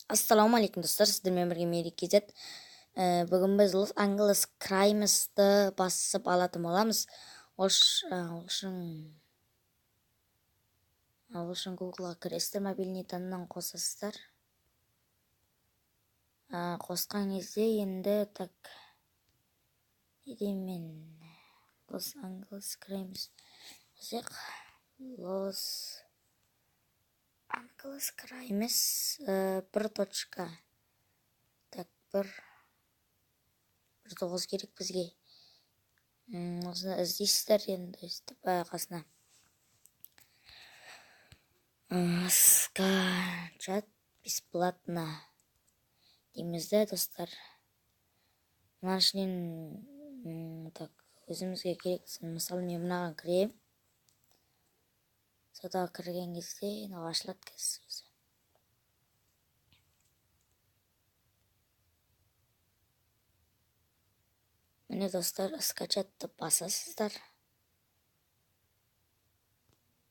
Ассалаумағалейкум, достар! Сіздермен бірге Мереке KZ. Бүгін біз Лос Анджелес Краймсты басып алатын боламыз. Ол үшін Google'a кіресіздер, мобильный даннан қосасыздар. Қосқан кезде енді так не деймін мен, Лос Анджелес Краймс жазайық. Лос Анджелес Краймс бір точка. Так, 1.9 керек бізге. Осыны іздейсіздер енді өстіп қасына. Скачать бесплатно дейміз де, достар. Мынаның ішінен так өзімізге керек, мысалы, мен мынаған кіремін. Сода кірген кезде мынау ашылады қазір өзі. Міне, достар, скачать деп басасыздар.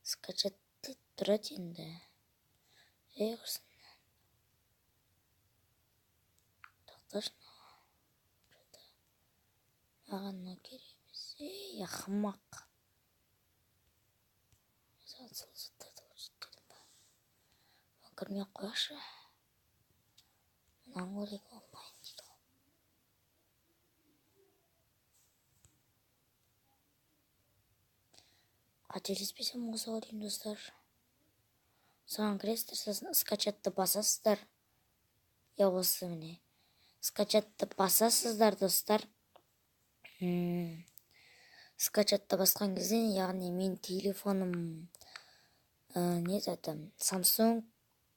Скачать деп тұрады енді. Ей, құрсын. Тоқташы. Маған мынау керек емес. Ей, ақымақ. Сол заттарды көрсетедім ба? Кірмей ақ қояйықшы. Мынаны көрейік, онлайн дейді ғой. Қателеспесем, осы ғой деймін, достар. Соған кіресіздер, сосын скачатты басасыздар. Я осы, міне. Скачатты басасыздар, достар. Скачатты басқан кезде, яғни мен телефоным не заты, Samsung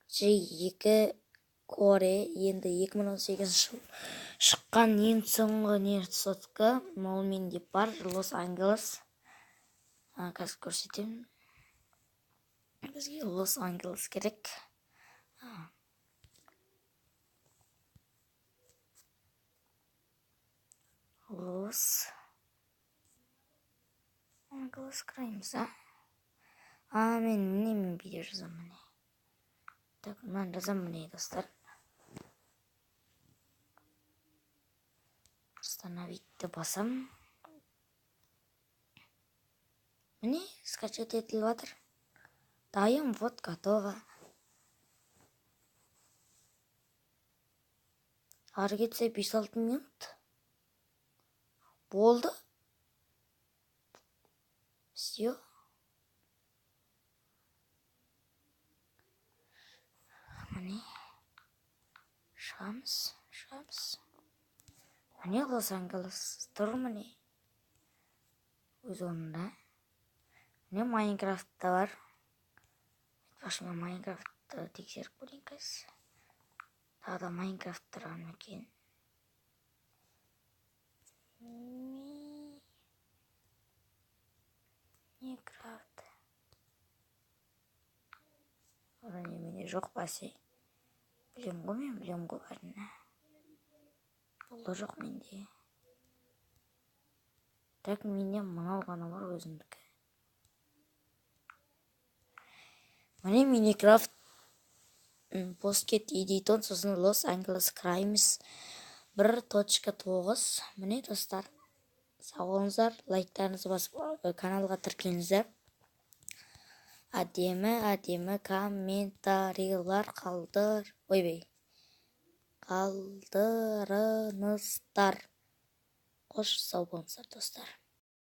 J2 Core, енді 2018 жыл шыққан ең соңғы не сотка, ол менде бар, Лос Анджелес. Қазір көрсетемін. Бізге Лос Анджелес керек. Лос Анджелес Краймс, а? Мен міне, мен видео жазамын, міне. Так, мынаны жазамын, міне, достар. Установить деп басамын. Міне, скачать етіліп жатыр. Дайын, вот, готово. Ары кетсе 5-6 минут. Болды. Все. Міне. Шығамыз, шығамыз. Міне, Лос Анджелес тұр, міне. Өз орнында. Міне, Майнкрафт та бар. Айтпақшы, мен Майнкрафтты тексеріп көрейін қазір. Тағы да Майнкрафт тұрған ма екен? Майнкрафт. Ода немене жоқ бәсе. Білем ғой мен, білем ғой бәрін. Бұл да жоқ менде. Так, менде мынау ғана бар өзімдікі. Міне, Minecraft Pocket Edition, сосын Los Angeles Crimes 1.9. Міне, достар, сау болыңыздар, лайктарыңызды басып, каналға тіркеліңіздер. Әдемі, әдемі комментарийлар қалдыр, ойбай, қалдырыңыздар. Қош, сау болыңыздар, достар.